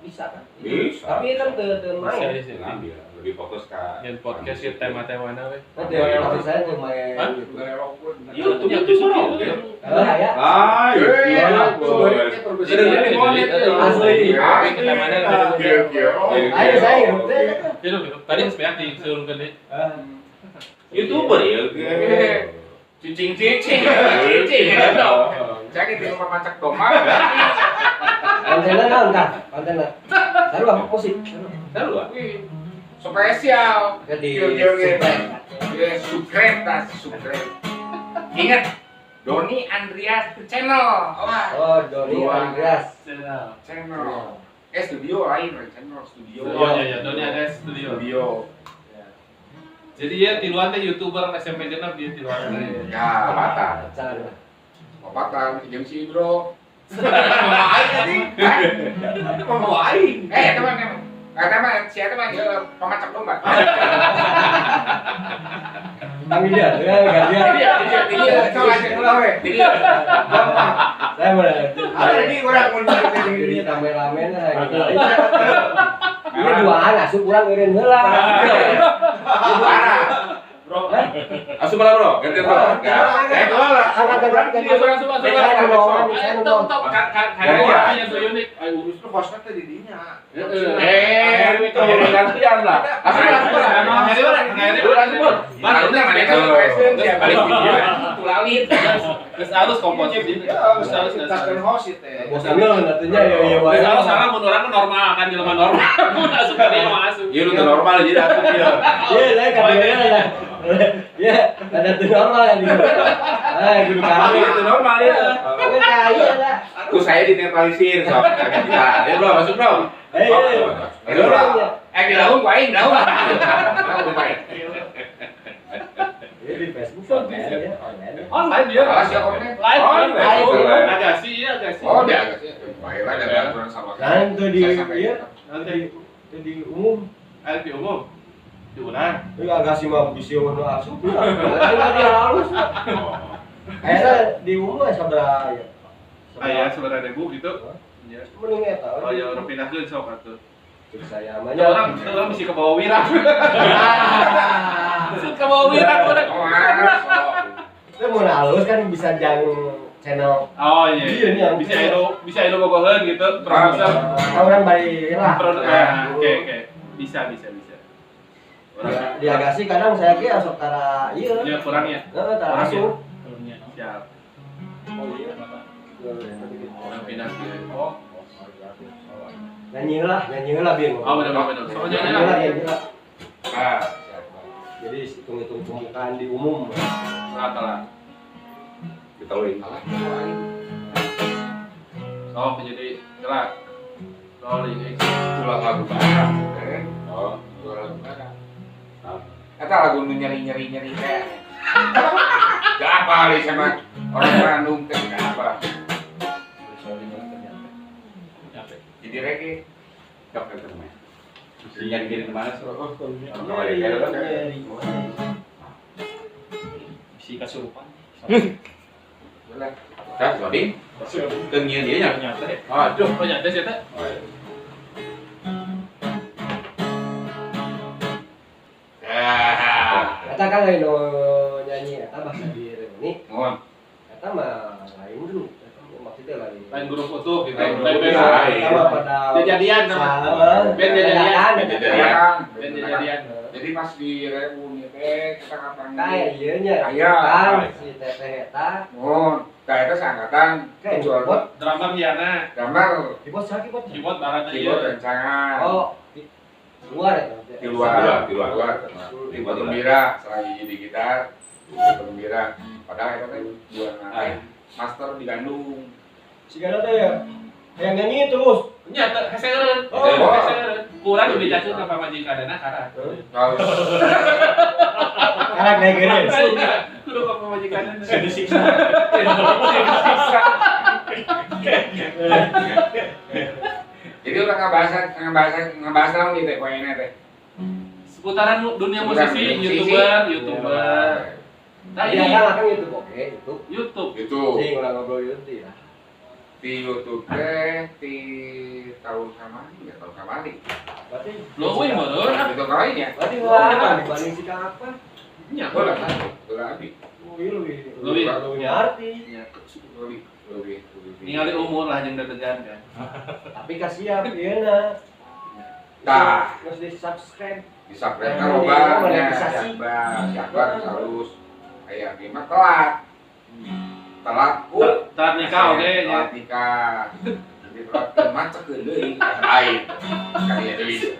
Bisa kan? Bisa. Tapi kan teu main. Bisa. Lebih fokus ke yang podcast ya tema-temana we. Nanti saya teu main gitu. YouTube YouTube. Ya. Ah, iya. Asli. Temana. Ayo saya hirup teh. Hirup. Tadi sepeak disurungkeun deui. YouTuber ya. Cicing-cicing. Cicing. Cek di rumah macak domba. Kontennya naon kah? Kontennya. Sarua musik. Sarua. Spesial. Di subscribe. Ingat Doni Andreas Channel. Oh, Doni Andreas Channel. Studio lain, channel studio. Oh iya, Doni Andreas Studio. Jadi ya tiluan teh YouTuber SMP genep dia tiluan. Ya, opatan. Opatan jeung si Ibro. Mama aing tadi. Mama aing. Teman emang. Eta mah si eta mah pamacak domba. Panggil dia, ya gantian. Iya, sok aja ulah we. Saya mau ada di urang mun jadi kameramen lah gitu. Ini duaan asup urang eureun heula. Parah. Bro. Asup lah, Bro. Gantian, Bro. Gantian. Asup. Kan yang unik. Ayo urus lu hostnya teh di dinya. Itu gantian lah. Asup lah. Geus alus komposisi. Geus alus ciptakeun host teh. Bosan atunya ya ya wae. Geus alus salah mun urang normal kan jelema normal. Mun asup ka dieu mah asup. Ieu lu teu normal jadi asup ieu. Iya, saya ka dieu lah. Iya, ada tuh normal ya. Ah, kudu kali itu normal ya. Kali ya. Ku saya dinetralisir sok kita. Ayo bro, masuk bro. Ayo. Ayo bro. Di laung ku aing, laung. Laung ku aing. Di Facebook online ya, online. Online dia. Live. Agasi ya, agasi. Oh, dia agasi. Baiklah, ada aturan sama. Nanti di iya, nanti di umum. Di umum. Di urang. Ieu agasi mah bisi nu asup. Dia halus. Ayeuna di umum mah sabaraha ya? Aya sabaraha ribu gitu. Iya. Mending eta. Oh ya urang pindahkeun sok atuh. Cek saya mah orang bisi ke bawah wirang. Bisi ke bawah wirang urang. Itu mun halus kan bisa jang channel. Oh iya. Bisa anu bogoheun gitu, produser. Urang bari lah. Oke. Bisa. Di Agassi kadang saya ge asup tara ieu. Iya, kurang ya. Heeh, tara asup. Siap. Oh iya. Orang pindah ke. Oh. Nyanyi heula bin. Oh, benar. Soalnya nyanyi lah. Ah, siap. Jadi hitung-hitung pembukaan di umum. Rata lah. Kita luin. Oh, jadi gerak. Rolling X. Ulah lagu bareng. Oh, ulah lagu bareng. Eta lagu nu nyeri-nyeri teh. Gak apa li sama orang Bandung teh gak apa. Jadi reggae. Cok ke mana? Sinyal kirim ke mana sih? Oh, Bisi kasurupan. Boleh. Tah, Soding. Teu nyieun ieu nya. Aduh, oh nyate sih teh. Eta kan lain nyanyi eta bahasa di reuni. Mohon. Eta mah lain grup. Eta maksudnya lain. Lain grup utuh gitu. Lain Lain band. Pada jadian sama. Band jadian. Band jadian. Jadi pas di reuni teh kita kapan? Kayak ieu nya. Aya. Si teteh eta. Mohon. Tah eta seangkatan. Keyboard drummer Yana. Drummer. Keyboard saha keyboard? Keyboard barat ieu. Keyboard rencangan. Oh. Luar ya? Di luar. Di gembira, selagi di gitar, di gembira. Padahal itu kan dua master di Bandung. Si Gano teh ya, yang nyanyi terus. Nya, heseun. Heseun. Kurang dibejakeun ka pamajikanna karak. Karak naik geureun. Kudu ka pamajikanna. Disiksa. Jadi udah ngebahas naon ieu teh poinnya teh. Seputaran dunia musisi, YouTuber. Nah, ini kan YouTube oke, YouTube. YouTube. Sih urang ngobrol YouTube ya. Di YouTube teh di tahun Tahun kamari ya, tahun kamari. Berarti Leuwih meureun. Itu kalinya. Berarti wah dibanding si Kang Akbar. Nya. Heula heula abi. Leuwih Leuwih. leuwih arti. Leuwih leuwih. Ningali umur lah jeung dedegan kan. Tapi kasihan ieu na. Tah. Geus di-subscribe. Di-subscribe ka loba nya. Siapa halus. Aya abi mah telat. Telat ku. Telat nikah oge nya. Telat nikah. Jadi telat macekeun deui. Lain. Kaya deui.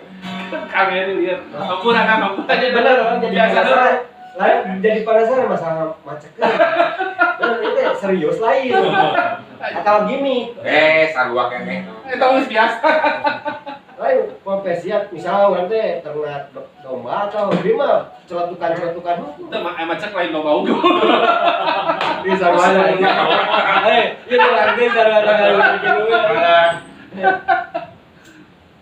Kang ini lihat. Ampura kan ampura. Bener orang jadi biasa penasaran. Lain jadi penasaran masalah macekeun. Bener itu serius lain. Atau gimmick. Sarua keneh. Eta geus biasa. Lain profesi misalnya orang teh ternak domba atau hobi mah celetukan-celetukan hukum. Teu mah macek lain domba unggul. Di sarua. Ieu urang teh sarua bikin we.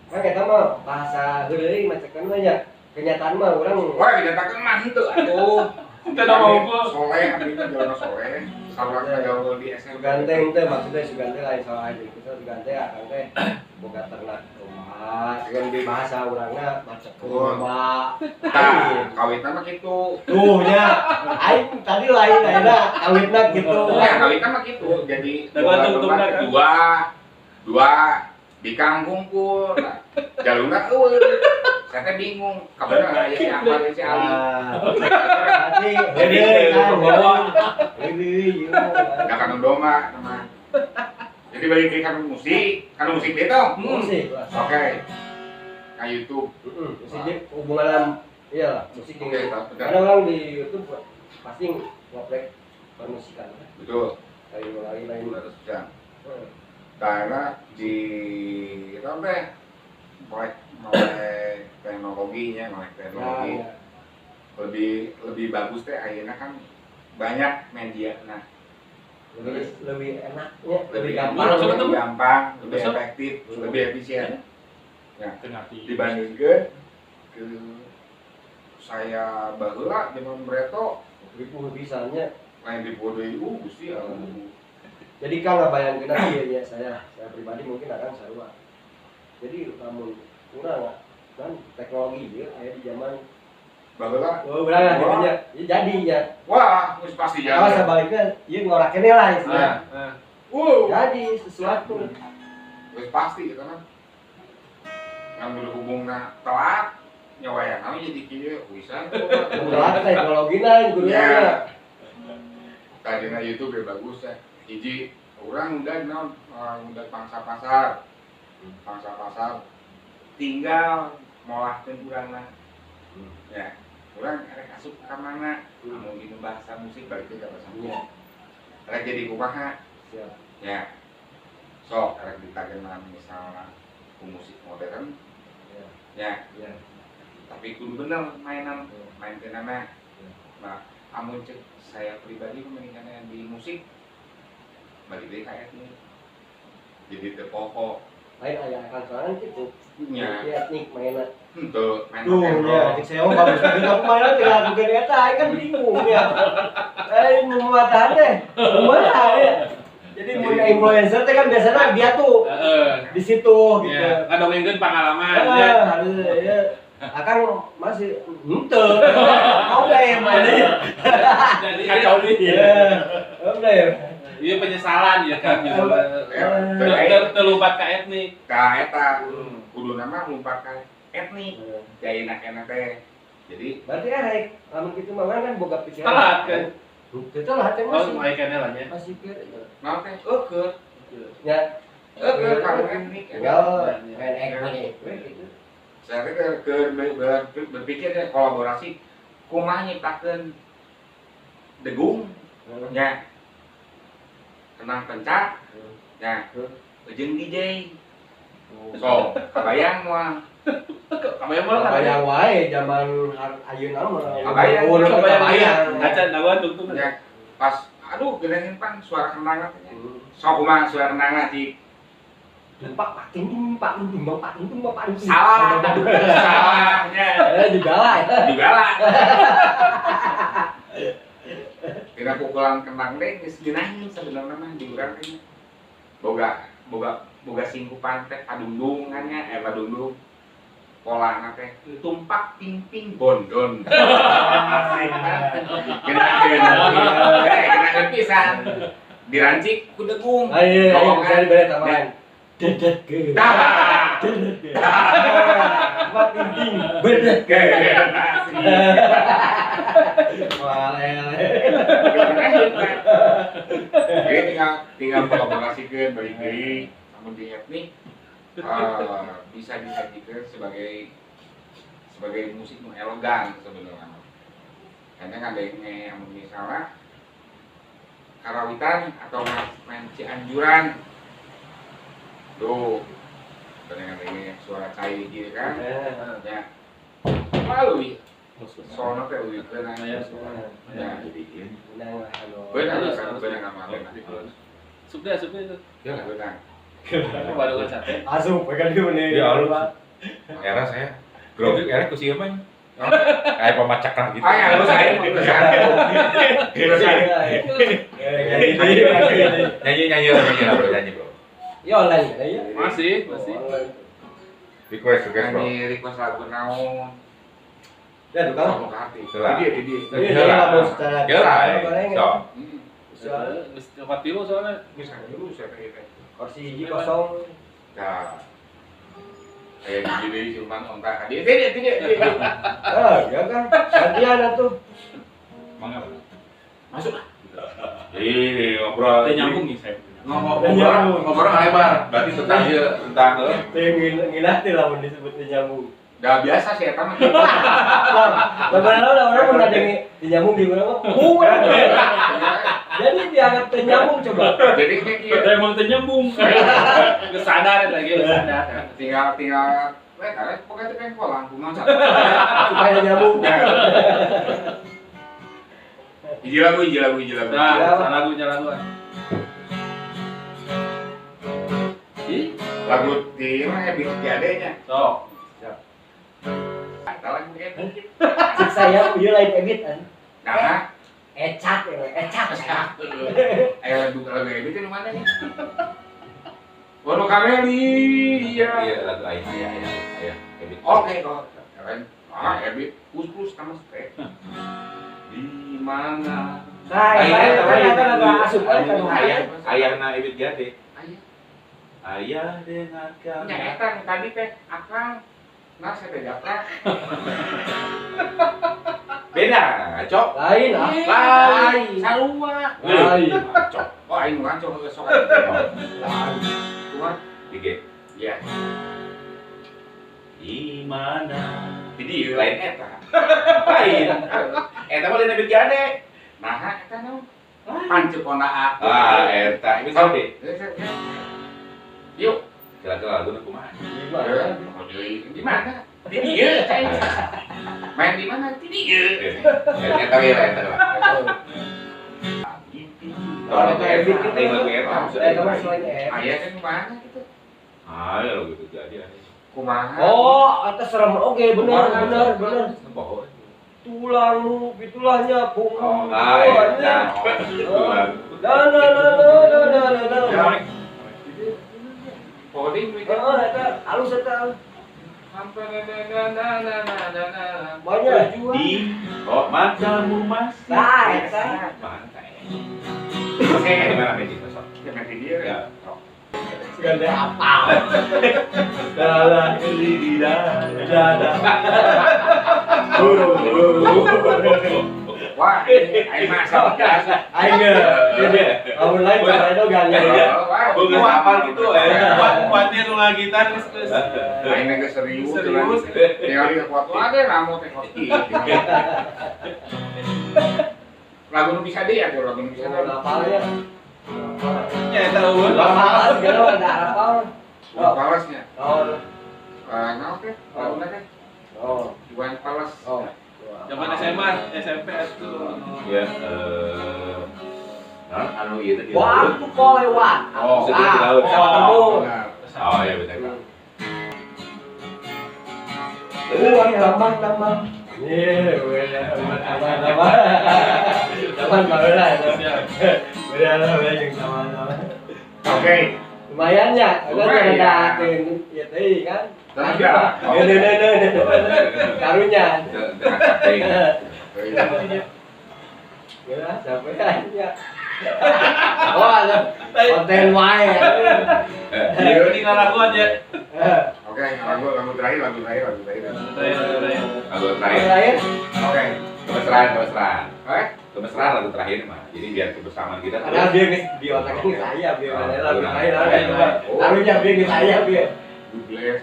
Kan eta mah bahasa heureuy macekan mah nya. Kenyataan mah urang wah kenyataan mah henteu atuh. Teu domba unggul. Soleh abdi mah jelema soleh. Sarua gaul di SMP. Sugante teh maksudnya Sugante lain soal aja. Kita Sugante akang teh boga ternak domba. Dengan di bahasa urangna macet domba. Tah, kawitna mah kitu. Tuh nya. Aing tadi lain ayeuna kawitna kitu. Ya, kawitna mah kitu. Jadi domba dua bikang kumpul. Jalurna eueuh. Saya teh bingung, kabarna aya si Ahmad si Ali. Berarti jadi heureuy. Da kanu domba teman. Jadi balik ke kanu musik itu. Musik. Oke. Ka YouTube. Musik hubungan iyalah musik. Oke, karena orang di YouTube pasti ngoprek permusikan. Betul. Lain lain harus bisa. Karena di apa mulai teknologinya, mulai teknologi ya. Lebih bagus teh ayeuna kan banyak media nah. Lebih enaknya, lebih gampang, lebih efektif, lebih efisien. Nah, dibandingkan ke saya baheula zaman Breto ribu bisanya lain ribu deui Gusti Allah. Jadi kalau bayangkeun ieu nya saya pribadi mungkin akan sarua. Jadi lamun urang kan teknologi ieu aya di zaman baheula. Oh, urang gitu nya. Jadi nya. Wah, geus pasti jadi. Kalau sebaliknya ieu ngorak keneh lah istilahnya. Jadi sesuatu. Geus pasti eta mah. Ngan berhubungna telat nyawa yang jadi kieu bisa. Telat teknologina guruna. Tadina YouTube ya bagus ya. Hiji urang udah naon udah pangsa pasar. Pangsa pasar tinggal molahkeun urangna. Ya, urang rek asup ka mana? Mun dina bahasa musik balik ke bahasa musik. Rek jadi kumaha? Siap. Ya. Sok rek ditagenan misalna ku musik modern. Ya. Ya. Tapi kudu bener mainan, mainkeunana. Nah, amun cek saya pribadi mendingan di musik balik deui ka etnik. Jadi teu pokok. Lain aya akang sorangan kitu. Nya. Etnik mainan. Henteu, main Tuh, nya cek saya mah bagus gitu aku mainan teu ngalakukeun eta, aing kan bingung ya. Matahan teh. Kumaha ya. Jadi mun influencer teh kan biasanya dia tuh di situ gitu. Ngadongengkeun pengalaman ya. Harus ya. Akang masih henteu. Mau deh mainnya. Jadi kacau nih. Iya. Iya penyesalan ya kan gitu. Terlupa ka etnik. Ka eta. Kuduna mah lumpat ka etnik. Jayana enak teh. Jadi berarti erek lamun kitu mah kan boga pikiran. Telat kan. Teu telat teh masih. Oh, aya keneh lah nya. Masih keur. Naon teh? Eukeut. Nya. Eukeut ka etnik. Tinggal main etnik we gitu. Saya teh berpikir teh kolaborasi kumaha nyiptakeun degung nya. Kenang pencak nya. Jeung DJ. So, kabayang moal. Kabayang moal kabayang wae zaman ayeuna mah. Kabayang. Kabayang. Acan dawan tungtung. Ya, pas aduh geunaheun pan suara kendangna teh nya. Sok kumaha suara kendangna cik. Pak pating pak tumbang pak tumbang pak. Salah. Salahnya. Juga lah. Juga lah. Kira pukulan kendang deh geus geunaheun sebenarnya mah di urang teh. Boga Boga singkupan teh padundung kan nya, padundung. Polana teh tumpak ping-ping bondon. Asik. Kena pisan. Dirancik ku degung. Ah iya, iya, bere tambahan. Dedet ke. Dedet ke. Tumpak ping-ping bedet ke. Wah, lele. Jadi tinggal kolaborasikeun balik deui amun di etnik. Bisa disajikan sebagai musik nu elegan sebenarnya. Karena ngadenge amun misalnya karawitan atau main Cianjuran. Tuh, ngadenge suara cai gitu kan. Ya. Lalu sono teh leuwih beunang ya. Ya, jadi beunang lah anu. Beunang beunang aman. Subda itu. Ya, beunang. Baru sate. Asup pegang di mana? Ya Allah. Era saya. Grogi era ku sieu mah. Kayak pemacaklah gitu. Ah, ya, lu saya. Nyanyi bro, nyanyi bro. Ya online ya. Masih. Request bro. Nyanyi request lagu naon? Ya tukang. Dia. Secara. So. Geus tempat tilu soalnya. Geus tilu saya teh. Kursi hiji kosong. Nah. Kayak gini cuman onta. Dia tidak. Ah, ya kan. Gantian atuh. Mangga. Masuk. Ih, ngobrol. Teh nyambung nih saya. Ngobrol lebar. Berarti tentang ieu, tentang teh ngilah teh lamun disebut teh nyambung. Enggak biasa sih eta mah. Beberapa orang mun ngadenge teh nyambung di mana mah. Jadi dianggap teh nyambung coba. Jadi kayak kieu. Emang teh nyambung. Geus sadar lagi, geus sadar. Tinggal we karek pokoknya teh pengen kolang kumaha supaya nyambung. Hiji lagu. Nah, lagunya lagu. Ih, lagu di mah Ebit G Ade nya. Sok. Siap. Eta lagu Ebit. Cek saya ieu lain Ebit an. Nah, Ecak ya, ecak. Ayo lagu Ebit itu mana nih? Wono Kameli, iya. Iya, lagu ayah, Ebit. Oke, kok. Keren. Ah, Ebit kus-kus sama teh. Di mana? Saya asup ayahna Ebit G Ade. Ayah dengarkan. Nya eta tadi teh akang. Nah, saya teh japrak. Beda, cok. Lain ah. Lain. Sarua. Lain. Cok. Oh, aing ngaco geus sok. Lain. Kumaha? Tiga. Iya. Di mana? Di lain eta. Lain. Eta mah lain Ebit G Ade. Nah, eta naon? Pancekona. Ah, eta Ebit G Ade. Yuk. Kira-kira lagu kumaha? Di mana? Di dieu, cai. Main di mana? Di dieu. Eta we lah eta lah. Kalau itu Ebit itu lagu eta. Eta mah selain Ebit. Aya teh kumaha kitu? Ah, ya lagu itu jadi. Kumaha? Oh, atas serem oke, benar. Bohong. Tulangmu, pitulahnya punggung. Ah, iya. Tulang. Na na na na na na na. Pokoknya duitnya. Oh, eta halus eta. Sampai na na na na na na. Banyak. Di kok matamu masih. Nah, eta. Mantap. Gimana Meji besok? Jangan di dia. Ya. Segala apa? Dalah ini dah. Dadah. Wah, aing mah asal biasa. Aing ge. Lamun lain cara itu gak ya. Gua hafal gitu Kuatnya nu ngagitan geus. Aing geus serius. Serius. Tinggal kuat wae ramo teh kos kieu. Lagu nu bisa deui atuh, lagu nu bisa deui. Hafal ya. Ya eta eueuh. Hafal segala ada hafal. Iwan Palesnya. Oh. Naon teh? Laguna teh? Oh. Iwan Fals. Oh. Zaman SMA, SMP atuh. Ya, nah, anu ieu teh. Waktu kau lewat. Oh, di laut. Oh. Oh, iya betul. Uang tambah-tambah. Iya, tambah-tambah. Taman baheula eta. Beula lah yang tambah-tambah. Oke. Lumayan ya, kan Lumayan. ada ya teh kan. Tenaga. Ya, ne ne ne ne. Karunya. Tengah capek. Ya, sampai ya. Oh, konten wae. Ini ngalakuan ya. Oke, lagu lagu terakhir, lagu terakhir, lagu terakhir. Lagu terakhir. Terakhir. Oke. Kemesraan, kemesraan. Eh? Kemesraan lagu terakhir mah. Jadi biar kebersamaan kita Karena terus. dia geus di otaknya saya biar mana lagu terakhir. Terakhir. Karunya biar geus aya biar. Dubles.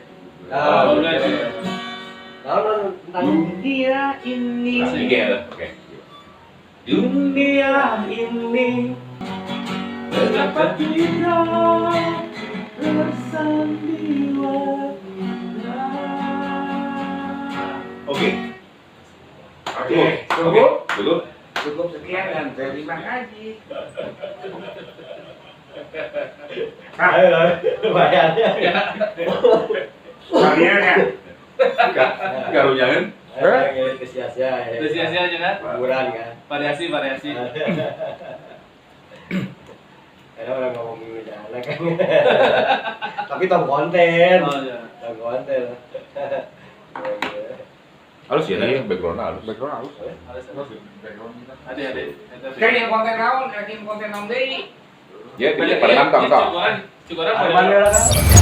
Ah. Oh, udah sih. Tahu tentang Dunia ini. Miguel. Oke. Dunia ini betapa kita bersandiwara. Oke. Oke. Cukup. Cukup. Cukup sekian dan terima kasih. Ayo, lumayan. Kalian ya. Karunya kan? Ayo, sia-sia. Udah sia-sia aja kan? Hiburan kan. Variasi, variasi. Karena orang ngomong jalan kan. Tapi tong konten. Oh iya. Tong konten. Halus ya, tadi background halus. Background halus. Harus Background kita. ada ada. Kayak yang konten naon, kayak yang konten naon deui. Ya, tidak pada nantang, tau. Cukuran, cukuran. Arman ya kan?